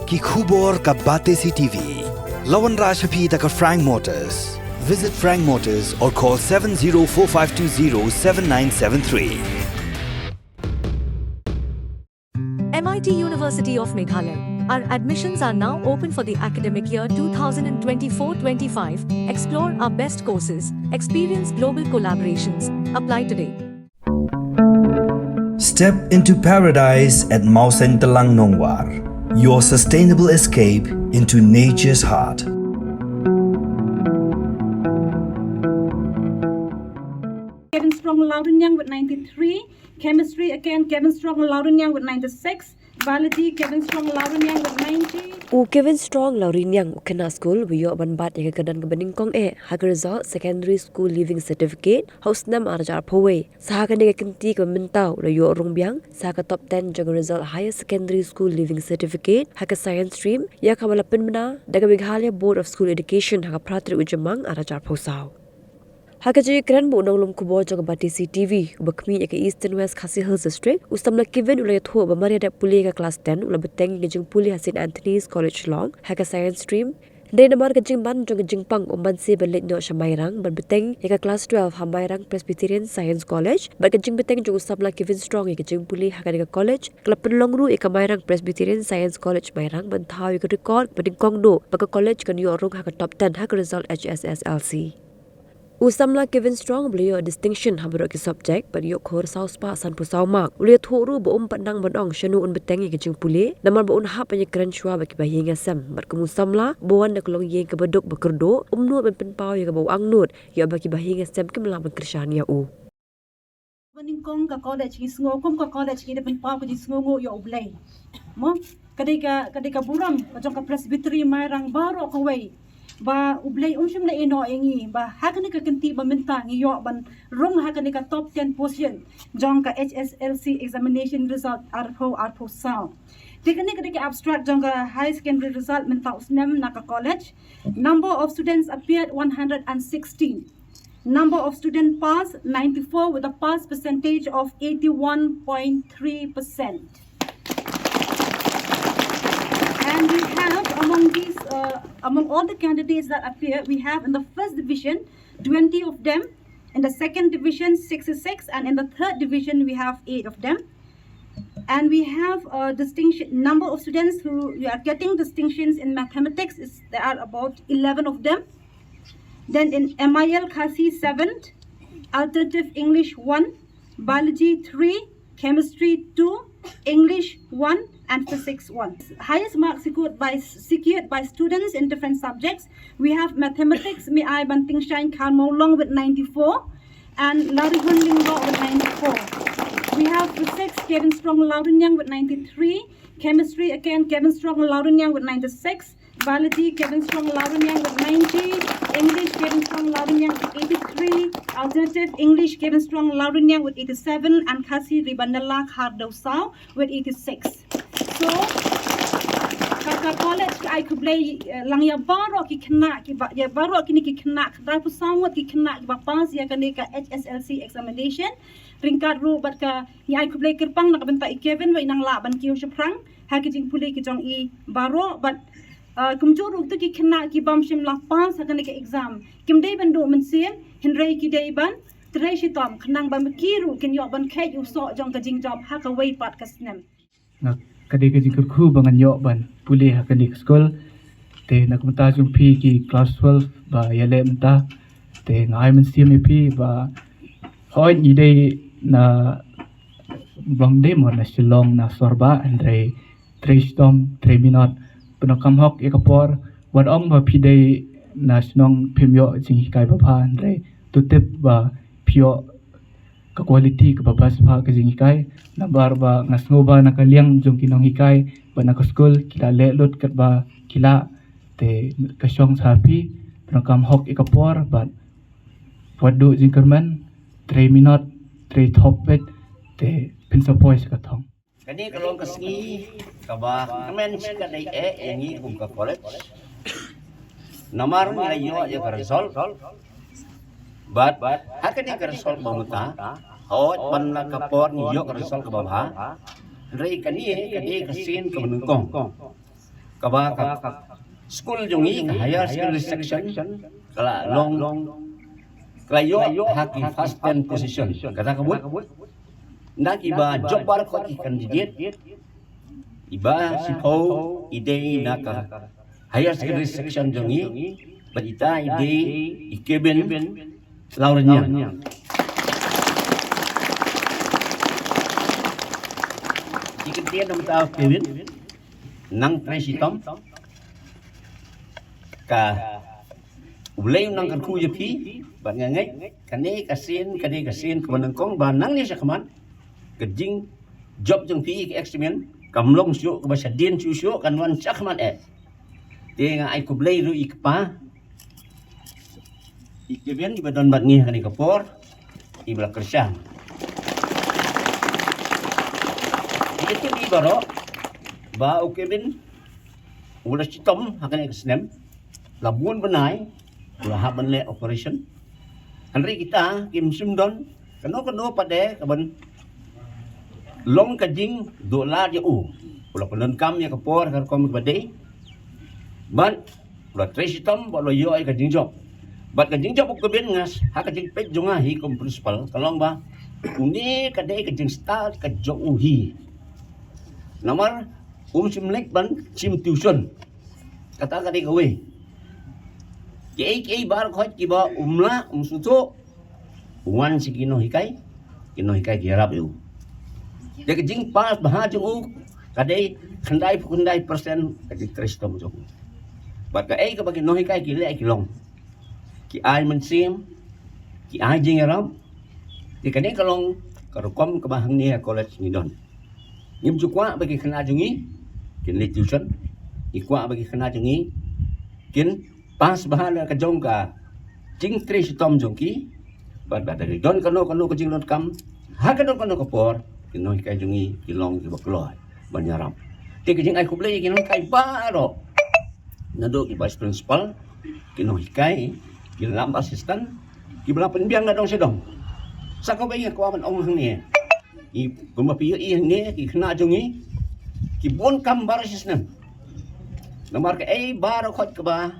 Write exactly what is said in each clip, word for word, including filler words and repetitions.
Ki khubor ka Batesi T V. La wanrah sha phi da ka Frank Motors. Visit Frank Motors or call seven zero four five two zero seven nine seven three. M I T University of Meghalaya. Our admissions are now open for the academic year two thousand twenty-four twenty-five. Explore our best courses, experience global collaborations. Apply today. Step into paradise at Mawsyntelang Nongwar. Your sustainable escape into nature's heart. Kevin Strong Lawriniang with ninety-three. Chemistry again, Kevin Strong Lawriniang with ninety-six. Biology, Kevin Strong Lawriniang with ninety. U Kevin Strong Lawriniang u khynnah skul uba ïoh ban bat ïa ka kyrdan kaba nyngkong eh ha ka result Secondary School Leaving Certificate ha u snem ar hajar arphew wei. Sa ha kane ka kynti kaba mynta u la ïoh rung biang sa ha ka top ten jong ka result Higher Secondary School Leaving Certificate ha ka Science Stream, ïa kaba la pynbna da ka Meghalaya Board of School Education ha ka phra tarik u Jymmang ar hajar arphew saw. Ha ka jingïakren bad u nonglum khubor jong ka Batesi T V uba khmih ïa ka Eastern West Khasi Hills District, u samla Kevin u la ïathuh ba mar ïa dep pule ïa ka klas ten u la bteng ïa ka jingpule ha Saint Anthony's College Shillong ha ka Science Stream. Hynrei namar ka jingban jong ka jingpang um banse ban leit noh sha Mairang ban bteng ïa ka klas twelve ha Mairang Presbyterian Science College bad ka jingbteng jong u samla Kevin Strong ïa ka jingpule ha kane ka college ka la pynlong ruh ïa ka Mairang Presbyterian Science College Mairang ban thaw ïa ka record ba nyngkong duh ba ka college kan ïoh rung ha ka top ten ha ka result H S S L C. U samla Kevin Strong uba la ïoh distinction ha baroh ki subject bad ïoh khor saw spah sanphew saw mark u la ïathuh ruh ba um pat nang ban ong shano un bteng ïa ka jingpule namar ba un hap ban ïakren shuwa bad ki bahaïing hasem bad kum u samla uba wan na ka longïing kaba duk ba kyrduh um nud ban pynpaw ïa kaba u angnud ïoh ba ki bahaïing hasem kim lah ban kyrshan ïa u. Ba nyngkong ka college ngi sngew kum ka college ngi da pynpaw ka jingsngewnguh ïa U Blei. Mo, ka dei ka ka dei ka burom ka jong ka Presbytery Mairang baroh kawei ba U Blei um shym la ïehnoh ïa ngi ba ha kane ka kynti ba mynta ngi ïoh ban rung ha kane ka top ten position jong ka H S L C examination result arphew arphew saw. Te kane ka dei ka abstract jong ka high secondary result mynta u snem na ka college. Number of students appeared one hundred and sixteen. Number of students passed ninety-four with a pass percentage of eighty-one point three percent. And we have among these, uh, among all the candidates that appear, we have in the first division twenty of them, in the second division sixty-six, and in the third division we have eight of them. And we have a distinction number of students who are getting distinctions in mathematics is there are about eleven of them. Then in M I L Khasi seven, alternative English one, biology three, chemistry two, English one, and physics one. Highest marks secured by secured by students in different subjects. We have mathematics, Miai Banting Shine Kharmawlong with ninety-four, and Larihun Lyngdoh with ninety-four. We have physics, Kevin Strong Lawriniang with ninety-three. Chemistry again, Kevin Strong Lawriniang with ninety-six. Biology, Kevin Strong Lawriniang with ninety. English, Kevin Strong Lawriniang with eighty-three. Alternative English, Kevin Strong Lawriniang with eighty-seven. And Khasi Ribanela Khardosau with eighty-six. So ka ka college ka ai khublei lang ïa baroh ki khynnah ki ba ïa baroh kine ki khynnah ka dai pu saw ngut ki khynnah ki ba pass ïa kane ka H S L C examination. Ryngkat ruh bad ka ngi ai khublei kyrpang na ka bynta i Kevin ba i nang lah ban kiew shaphrang ha ki jingpule ki jong i baroh bad kumjuh ruh tu ki khynnah ki bym shym la pass ha kane ka exam kim dei ban duh mynsiem hynrei ki dei ban trei shitom khnang ba ma ki ruh kin ïoh ban kheit u soh jong ka jingjop ha kawei pat ka snem. Nga ka dei ka jingkyrkhu ba ngan ïoh ban pule ha kane ka skul. Te na ka bynta jong phi ki klas twelve ba ïaleh mynta te nga ai mynsiem ïa phi ba hooid ngi dei na bym dei mo na Shillong na Sorbah hynrei trei shitom trei minot pyndonkam hok ïa ka por wat ong ba phi dei na shnong phim ïoh jinghikai ba bha hynrei to tip ba phi ïoh ka quality kaba bha sha ka jinghikai. Namar ba nga sngew ba na ka liang jong ki nonghikai ba na ka skul ki la leh lut katba ki la te ka shong sha phi pyndonkam hok ïa ka por bad wat duh jingkyrmen trei minot trei thop pet te phin sa poi sha ka thong. Kane ka long ka sngi kaba kmen shi ka dei eh ïa ngi kum ka college. Namar ngi la ïoh ïa ka result. Bad ha kane ka result ba mynta hooid ban la ka por ngi ïoh ka result kaba bha. Hynrei kane ka dei ka sien kaba nyngkong. kaba ka skul jong ngi ka higher secondary section ka la long, ka la ïoh ha ki first ten position. Kata ka mut na kiba jop baroh ki candidate, iba shiphew i dei na ka higher secondary section jong ngi, bad ita i dei i Kevin Lawrence. Ki kyntien namar u Kevin, nang trei shitom, ka U Blei u nang kyrkhu ïa phi, bad nga ngeit kane ka sien, kane ka sien kaba nyngkong ba nangne shakhmat ka jingjop jong phi ka exam kam long shuh kaba shadien shuh shuh, kan wan shakhmat eh. Te nga ai khublei ruh ïa i kpa, i Kevin iba don bad ngi ha kane ka por, iba la kyrshan. Ïa kito baroh ba u Kevin u la shitom ha kane ka snem, la bun bnai u la hap ban leh operation. Hynrei kita kim shym don kano kano pat de kaban long ka jingduh lad ïa u. U la pyndonkam ïa ka por ha ka rukom kaba dei, bad u la trei shitom bad u la ïoh ïa ka jingjop. Bad ka jingjop u Kevin, nga, ha ka jingpeit jong nga hi kum principal, ka long ba une ka dei ka jingstad ka jong u hi. Namar um shym leit ban shim tuition. Kata ka dei kawei. Kiei kiei baroh kiba um lah, um sngewthuh, u wan sha ki nonghikai, ki nonghikai ki ïarap ïa u. Te ka jingpass bha jong u ka dei khyndai phew khyndai percent ka jingtrei shitom jong u. Bad kaei kaba ki nonghikai ki leh ki long, ki ai mynsiem, ki ai jingïarap. Te kane ka long ka rukom kaba hangne ha college ngi don. Ngim ju kwah ba ki khynnah jong ngi kin leit tuition. Ngi kwah ba ki khynnah jong ngi kin pass bha na ka jong ka jingtrei shitom jong ki. Bad lada don kano kano ka jingdonkam ha kano kano ka por, ki nonghikai jong ngi ki long kiba kloi ban ïarap. Te ka jingai khublei ïa ki nonghikai baroh, naduh ki vice principal, ki nonghikai, ki lab assistant, kiba la pynbiang na dong sha dong. Sa kawei nga kwah ban ong hangne, ki, kumba phi ïohi hangne, ki khynnah jong ngi ki bun kam baroh shi snem. Namar kaei baroh khoit kaba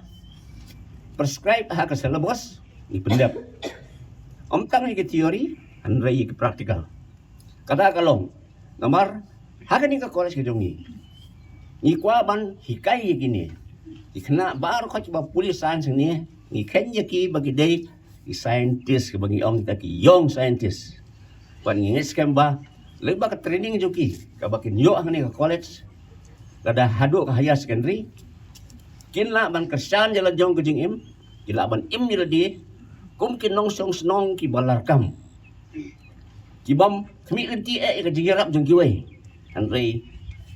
prescribe ha ka syllabus ngi pyndep. Ym tang ïa ka theory, hynrei ïa ka practical. Kata ka long namar ha kane ka college ka jong ngi, ngi kwah ban hikai ïa kine ki khynnah baroh khoit ba pule science ne, ngi khein ïa ki ba ki dei ki scientist, kiba ngi ong kita ki young scientist. Bad ngi ngeit skhem ba lei ba ka training jong ki kaba kin ïoh hangne ka college, lada haduh ka higher secondary, kin lah ban kyrshan ïa la jong ka jingim, kin lah ban im ïa lade kum ki nongshong shnong kiba larkam, kibym khmih lynti eh ïa ka jingïarap jong kiwei, hynrei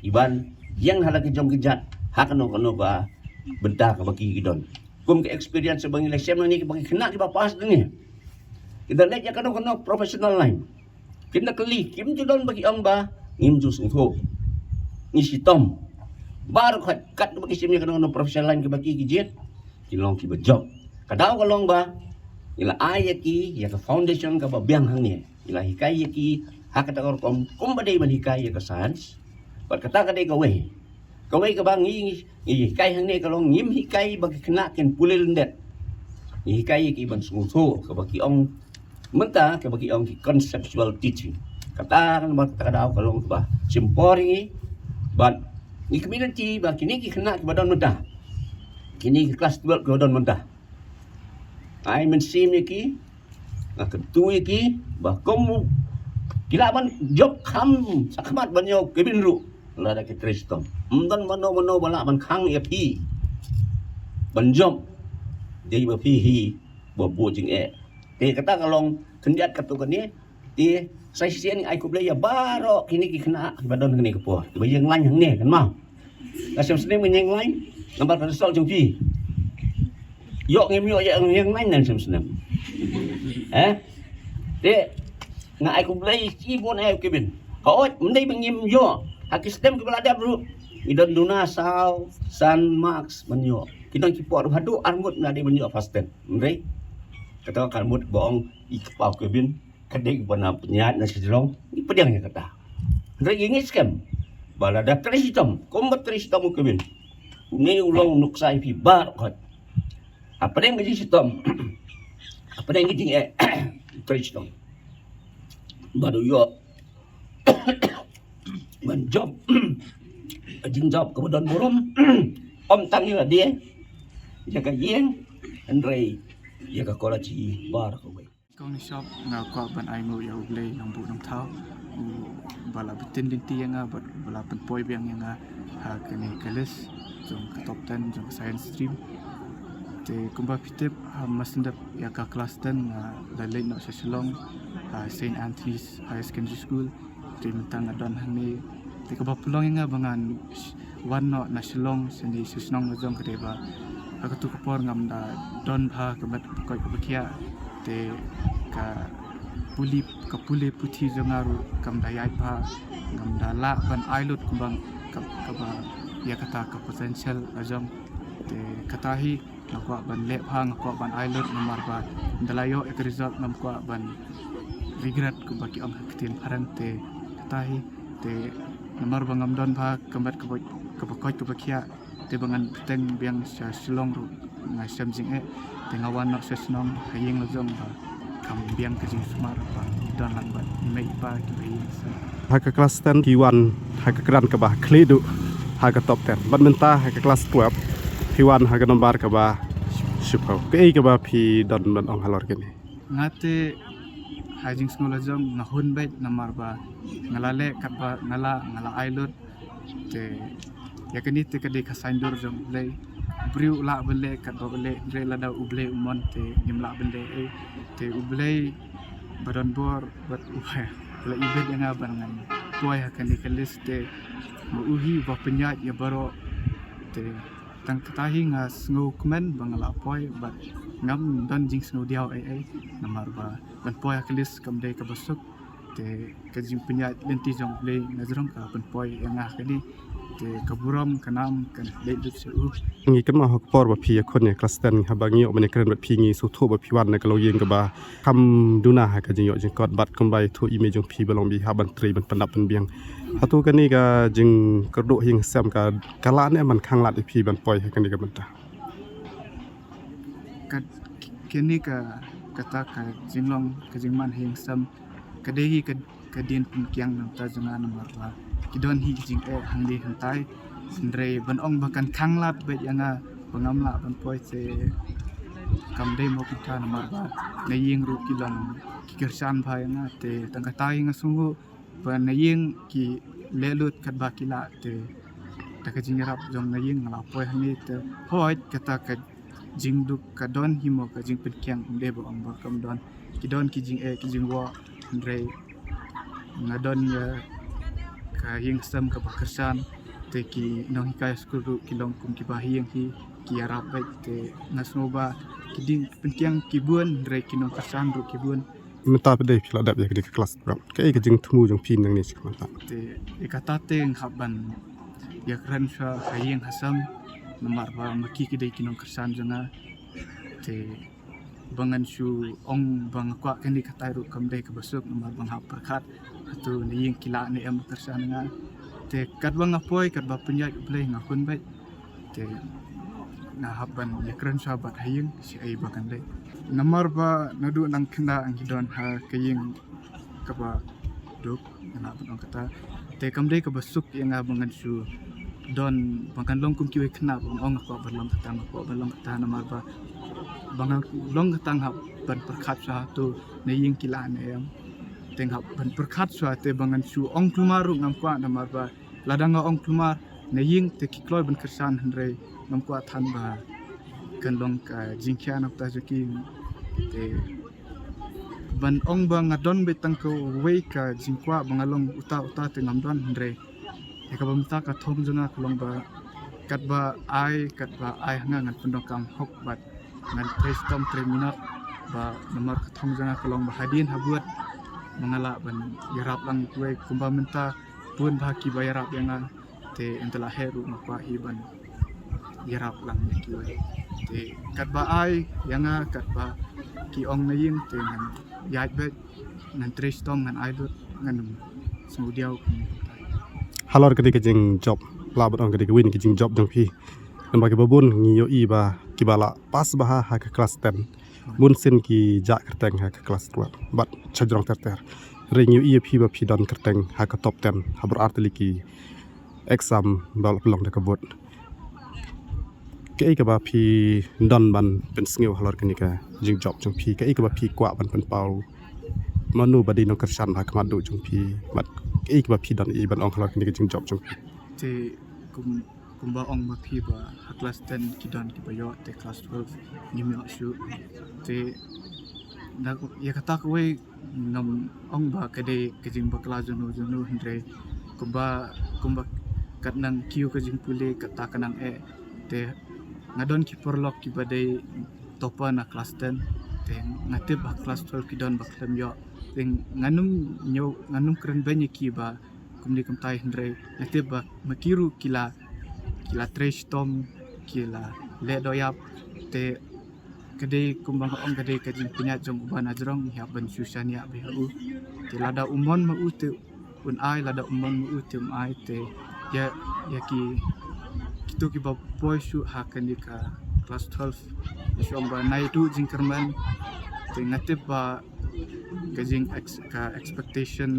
kiban ïeng ha la ki jong ki jait ha kano kano ka bynta kaba ki ki don. Kum ka experience ba ngi la shem nangne, kiba ki khynnah kiba pass nangne, ki da leit ïa kano kano professional line, kin da kylli, kim ju don ba ki ong ba ngim ju sngewthuh. Ngi shitom. Baroh khoit katba ki shim ïa kano kano professional line kiba ki ki jied, ki long kiba jop. Ka daw ka long ba ngi la ai ïa ki ïa ka foundation kaba biang hangne. Ngi la hikai ïa ki ha kata ka rukom kumba dei ban hikai ïa ka science. Bad kata ka dei kawei. Kawei kaba ngi, ngi hikai hangne ka long, ngim hikai ba ki khynnah kin pule lyndet. Ngi hikai ïa ki ban sngewthuh, kaba ki ong mynta, kaba ki ong ki conceptual teaching. Kata kan ba kata ka daw ka long kaba shim por ïa ngi. Bad ngi kmen lynti ba kine ki khynnah kiba don mynta, kine ki klas twelve kiba don mynta, ai mynsiem ïa ki, nga kyntu ïa ki ba kum ki lah ban jop kham shakhmat ban ïoh Kevin ruh, lada ki trei shitom. Ym don mano mano ba lah ban khang ïa phi ban jop, dei ba phi hi ba buh jingeh. Te kata ka long khyndiat katto katne. Te sa shisien ai khublei ïa baroh kine ki khynnah kiba don kane ka por, kiba ïeng lain hangne, kan ma. Nga shem snem ngi ïeng lain namar ka result jong phi. Ïoh ngim ïoh ïa ïeng lain, nga shem snem. Eh? Te nga ai khublei shibun ïa u Kevin. Hooid, ym dei ba ngim ïoh, ha ki snem kiba la dep ruh ngi don duna saw san marks ban ïoh. Ki don ki por haduh arngut ym dei ban ïoh first ten. Ym dei. Kata ka mut ba ong i kpa u Kevin ka dei ba na pynïaid na sha jrong, ngi pdiang ïa kata. Hynrei ngi ngeit skhem ba lada trei shitom kumba trei shitom u Kevin, Une u long nuksa ïa phi baroh khoit. Hapdeng ka jingshitom, hapdeng ka jingeh, u trei shitom. Bad u ïoh ban jop ka jingjop kaba don burom, ym tang ïa lade, ïa ka ïing, hynrei ïa ka college hi baroh kawei. Kong Nishop, nga kwah ban ai nguh ïa U Blei Nongbuh Nongthaw, uba la btin lynti ïa nga bad uba la pynpoi biang ïa nga ha kane ka list jong ka top ten jong ka science stream. Te kumba phi tip, ha masyndep ïa ka class ten nga la leit noh sha Shillong, ha Saint Anthony's Higher Secondary School. Te mynta nga don hangne. Te kaba pynlong ïa nga ba ngan wan noh na Shillong shane sha shnong la jong ka dei ba ha katu ka por ngam da don bha ka met ka koit kaba khiah. Te ka pule, ka pule puthi jong nga ruh kam da ïaid bha, ngam da lah ban ai lut kumba ka, kaba ïa kata ka potential la jong. Te kata hi nga kwah ban leh bha, nga kwah ban ai lut namar ba ynda la ïoh ïa ka result ngam kwah ban regret kumba ki ong ha ka ktien phareng. Te kata hi, te namar ba ngam don bha ka met kaba, kaba koit kaba khiah, te ba ngan bteng biang sha Shillong ruh nga shem jingeh. Te nga wan noh sha shnong, ha ïing la jong ba kam biang ka jingsumar ba don lang bad i mei i pa kiba ïeng sha. Ha ka class ten phi wan ha ka kyrdan kaba khlieh duh ha ka top ten. Bad mynta ha ka class twelve phi wan ha ka nombar kaba shiphew. Kaei kaba phi don ban ong halor kane? Nga te ha jingsngew la jong nga hun beit namar ba nga la leh katba nga la, nga la ai lut. Te ïa kane te ka dei ka saiñdur jong U Blei. U briew u lah ban leh katba u leh, hynrei lada U Blei u mon te ngim lah ban leh ei. Te U Blei ba don bor bad uba la ibit ïa nga ban ngan poi ha kane ka list te ma u hi uba pynïaid ïa baroh. Te tang kata hi nga sngewkmen ba nga la poi bad ngam don jingsngewdiaw ei ei namar ba ban poi ha ka list kam dei kaba suk. Te ka jingpynïaid lynti jong U Blei na jrong ka pynpoi ïa nga ha kane. Te ka burom ka nam kan leit lut sha u. Ngi kynmaw ha ka por ba phi ïakhun ïa class ten haba ngi ïoh ban ïakren bad phi ngi sngewthuh ba phi wan na ka longïing kaba kham duna ha ka jingïoh jingkot bad kumba ïathuh i mei jong phi ba long ba i hap ban trei ban pyndap pynbiang. Hato kane ka jingkyrduh ha ïing ha sem ka, ka lah ne em ban khanglad ïa phi ban poi ha kane ka bynta? Ka, kane ka, kata ka jinglong ka jingman ha ïing ha sem ka dei hi ka, ka dien pynkiang na bynta jong nga namar ba ki don hi ki jingeh hangne hangtai. Hynrei ban ong ba kan khanglad beit ïa nga ba ngam lah ban poi te kam dei mo kumta namar ba na ïing ruh ki long ki kyrshan bha ïa nga te tang kata hi nga sngew ba na ïing ki leh lut katba ki lah te da ka jingïarap jong na ïing nga la poi hangne te hooid kata ka jingduk ka don hi mo ka jingpynkiang ym dei ba ong ba kam don. Ki don ki jingeh ki jingwoh hynrei nga don ïa ka ïing ha sem kaba kyrshan te ki nonghikai skul ruh ki long kum kiba ha ïing hi ki ïarap beit te nga sngew ba ki ding pynkiang ki bun hynrei ki nongkyrshan ruh ki bun. Mynta pat de phi la dep ïa kane ka class twelve. Kaei ka jingthmu jong phi nangne sha khmat? Te ïa kata te nga hap ban ïakren shuwa ha ïing ha sem namar ba ma ki ki dei ki nongkyrshan jong nga. Te ba ngan shu ong ba nga kwah kane katai ruh kam dei kaba suk namar ba nga hap pyrkhat hato na ïing ki lah ne em kyrshan nga. Te katba nga poi katba pynïaid U Blei nga hun beit. Te nga hap ban ïakren shuwa bad ha ïing shaei ba kan leh. Namar ba naduh nang khynnah ngi don ha ka ïing kaba duk nga lah ban ong kata. Te kam dei kaba suk ïa nga ba ngan shu don ba ngan long kum kiwei khynnah ba ong nga kwah ban long kata, nga kwah ban long kata namar ba ba nga long kata nga hap ban pyrkhat shuwa hato na ïing ki lah ne em. Te nga hap ban pyrkhat shuwa te ba ngan shu ong kulmar ruh ngam kwah namar ba lada nga ong kulmar na ïing te ki kloi ban kyrshan hynrei ngam kwah than ba kan long ka jingkhia na bynta jong ki. Te ban ong ba nga don beit tang kawei ka jingkwah ba nga long uta uta te ngam don hynrei ïa kaba mynta ka thong jong nga ka long ba katba ai katba ai ha nga ngan pyndonkam hok bad ngan trei shitom trei minot ba namar ka thong jong nga ka long ba hadien habud ba nga lah ban ïarap lang kiwei kumba mynta bun bha kiba ïarap ïa nga. Te ynda la heh ruh nga kwah hi ban ïarap lang ïa kiwei. Te katba ai ïa nga katba ki ong na ïing te ngan ïaid beit ngan trei shitom ngan ai lut ngan sngewdiaw. Halor kane ka jingjop lah ban ong kane ka win ka jingjop jong phi Namar kiba bun ngi ïohi ba kiba la pass bha ha ka klas ten, bun sien ki jah kyrteng ha ka klas twelve bad shajrong ter ter. Hynrei ngi ïohi ïa phi ba phi don kyrteng ha ka top ten ha baroh ar tylli ki exam ba la pynlong da ka board. Kaei kaba phi don ban pynsngew halor kane ka jingjop jong phi, kaei kaba phi kwah ban pynpaw? Mano ba dei nongkyrshan ha khmat duh jong phi? Bad kaei kaba phi don ei ban ong halor kane ka jingjop jong phi? Te kum kumba ong ma phi ba ha klas ten ki don kiba ïoh, te klas twelve ngim ïoh shuh. Te na ïa kata kawei ngam ong ba ka dei ka jingbakla jong no jong no, hynrei kumba kumba kat nang kiew ka jingpule, kata ka nang eh. Te nga don ki paralok kiba dei topper na klas ten, te nga tip ba klas twelve ki don ba khlem ïoh. Te ngan ym ñiew, ngan ym kren beiñ ïa ki ba kumne kumtai, hynrei nga tip ba ma ki ruh ki la ki la trei shitom, ki la leh doh ïap. Te ka dei kumba nga ong, ka dei ka jingpynïaid jong uba na jrong, ïa ban shu shaniah bha ïa u. Te lada u mon ma u te un ai, lada um mon ma u te um ai. Te ïa ïa ki kito kiba poi shuh ha kane ka klas twelve, ïa shu ong ba naduh jingkyrmen. Te nga tip ba ka jing ex, ka expectation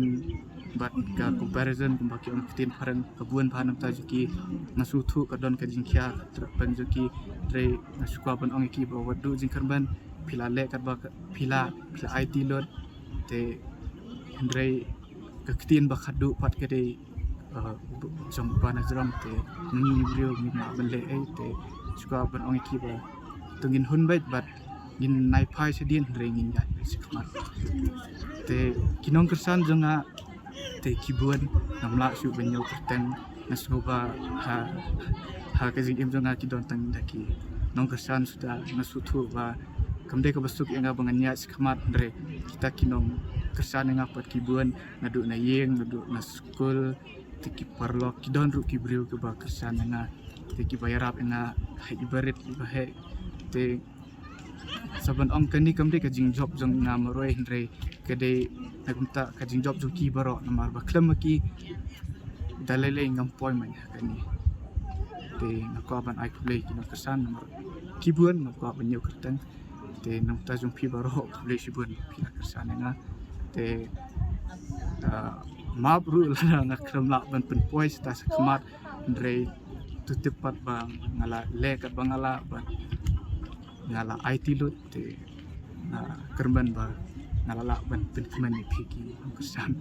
bad ka comparison kumba ki ong ktien phareng ka bun bha na bynta jong ki. Nga sngewthuh ka don ka jinghiar tyrpeng jong ki. Hynrei nga shu kwah ban ong ïa ki ba wat duh jingkyrmen, phi la leh katba phi la phi la aiti lut. Te hynrei ka ktien ba khatduh pat ka dei, uh, jong uba na jrong. Te ngi briew ngim lah ban leh ei. Te shu kwah ban ong ïa ki ba to ngin hun beit bad ngin nai phai shadien, hynrei ngin ïaid beit shakhmat. Te ki nongkyrshan jong nga te ki bun, ngam lah shuh ban ñiew kyrteng. Nga sngew ba ha ha ka jingim jong nga ki don tang da ki nongkyrshan suda. Nga sngewthuh ba kam dei kaba suk ïa nga ba ngan ïaid shakhmat, hynrei kita ki nongkyrshan ïa nga pat ki bun, naduh na ïing, naduh na skul. Te ki paralok, ki don ruh ki briew kiba kyrshan ïa nga, te kiba ïarap ïa nga ha i barit i baheh. Te sa ban ong kane kam dei ka jingjop jong nga marwei, hynrei ka dei na kumta ka jingjop jong ki baroh, namar ba khlem ma ki da lei lei ngam poi man ha kane. Te nga kwah ban ai khublei ki nongkyrshan, namar ki bun, ngam kwah ban ñiew kyrteng. Te na kumta jong phi baroh khublei shibun phi la kyrshan ïa nga. Te, ah, map ruh lada nga khlem lah ban pynpoi shata shakhmat, hynrei to tip pat ba nga la leh katba nga lah bad nga la aiti lut. Te nga kyrmen ba nga la lah ban pynkmen ïa phi ki nongkyrshan.